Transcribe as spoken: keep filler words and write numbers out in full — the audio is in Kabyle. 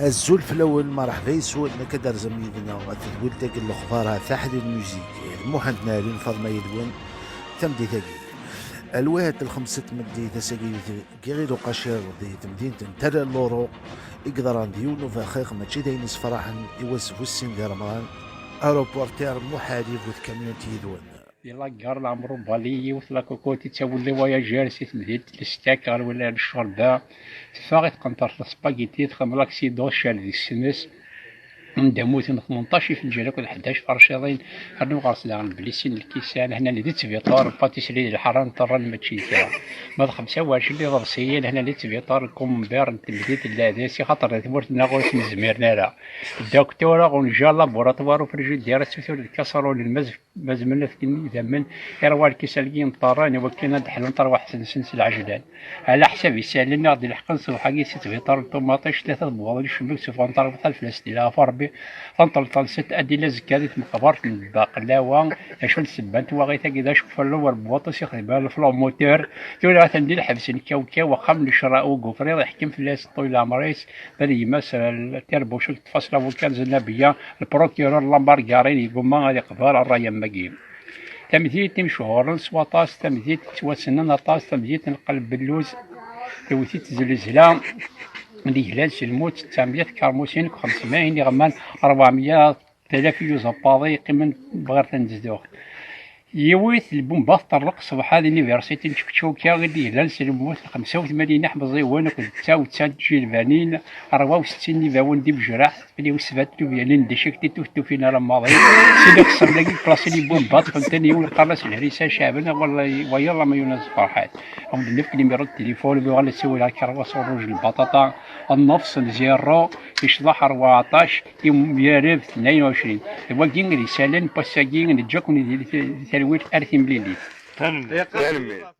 Azul fell-awen, merḥba yes-wen, nekk ad d-terzam yid-neɣ ɣer tedwilt-agi n lexbar ɣer Taḥlil Music d Muḥend Naɛlin Faḍma yid-wen tameddit-agi. Alwaḥed lxemsa n tmeddit, ass-agi deg Iɣil Uqaciṛ di temdint n Tala n Loro i yeḍran d yiwen n ubaxix mačči d ayen yessefraḥen i wass bu sin di Remḍan, aeroporter Muḥali bu tkamyunt yid-wen. Di la gare Lamrubali, yiwet la cocotte yettawin les voyageurs si temdint n Lestak ɣer wallal n Ccorba. Teffeɣ i tqenṭert la spaghetti, txdem l'accident, tecɛel deg-s tmes. Anda mmuten tmenṭac ifenǧal akked ḥdac terciḍin, rnu ɣer-s daɣen belli sin lkisan, hnan di ttbiṭar, patisserie d lḥara n ṭerran mačči d kra. Ma d xemsa u ɛecrin iḍebsiyen, hnan di ttbiṭar, lkumembir n temdint n leɛdes, i xaṭer di tmurt-nneɣ ur ten-zmiren ara. Docteur, aɣunja, laboratoire, ufrijidir, asutur d kaṣarulen, ma zef-, ma zemren ad fken idammen i rrwa lkisan-agi n ṭerran, i wakken ad d-ḥlen tarwiḥt-nsen s lɛejlan. Ɛla ḥsab isallen i ɣ-d-ileḥqen ṣṣbeḥ-agi si tbiṭar n ṭumaṭic, tlata tebwaḍin icemmek sufɣen tarwiḥt alef la sedila ɣef Rebbi, tanṭelt-nsent ad d-tili azekka di tmeqbert n Baqlawa. D acu n ssebba n twaɣit-agi? D acekfel n uwerbuṭ i s-ixedmen leflur moteur. Tura atan di lḥebs n kawkaw, axxam n ccra ugufriḍ, iḥkem fell-as ṭṭul leɛmer-is, d gma-s, eh, tirbucelt tfaṣla wukkan zenna beyya, le procureur Lambargarin yegumma ad iqbel rray am wagi. Tamdint imchuren s waṭas, tamdint yettwassnen aṭas, tamdint n Lqelb Belluz, tewwet-itt zlezla, d glan s lmut, d ttamya tkermusin deg xemsmya iɣman, rebɛemya talaf n uẓapaḍi yeqqimen ɣer tanezduɣt. Yiwet lbumba teṭṭerḍeq ṣṣbeḥ-a di l'université n Čekčuka i d-yellan s lmut n xemsa u tmanyin iḥemẓiwen akked tta u tesɛin tjilbanin, rebɛa u settin n ibawen d imejraḥ, tmenya u sebɛa n tubyanin d acakti tuftufin ara maḍi. Sin ixeṣṣren dagi klaṣi n lbumba ṭṭfen-ten yiwen qqaren-as Lhrisa Caɛban, wayeḍ Lamayuna Ferḥat. Ad wen-d-nefk numéro de téléphone, bɣiɣ ad nessiwel ɣer Kerwas Rouge Lbaṭaṭa, nnefṣ n zéro, icḍaḥ rbeɛṭac, imyareb tnayen u ɛecrin. D wagi i d isallen n wass-agi, neǧǧa-ken di talwit ar timlilit. Tanemmirt.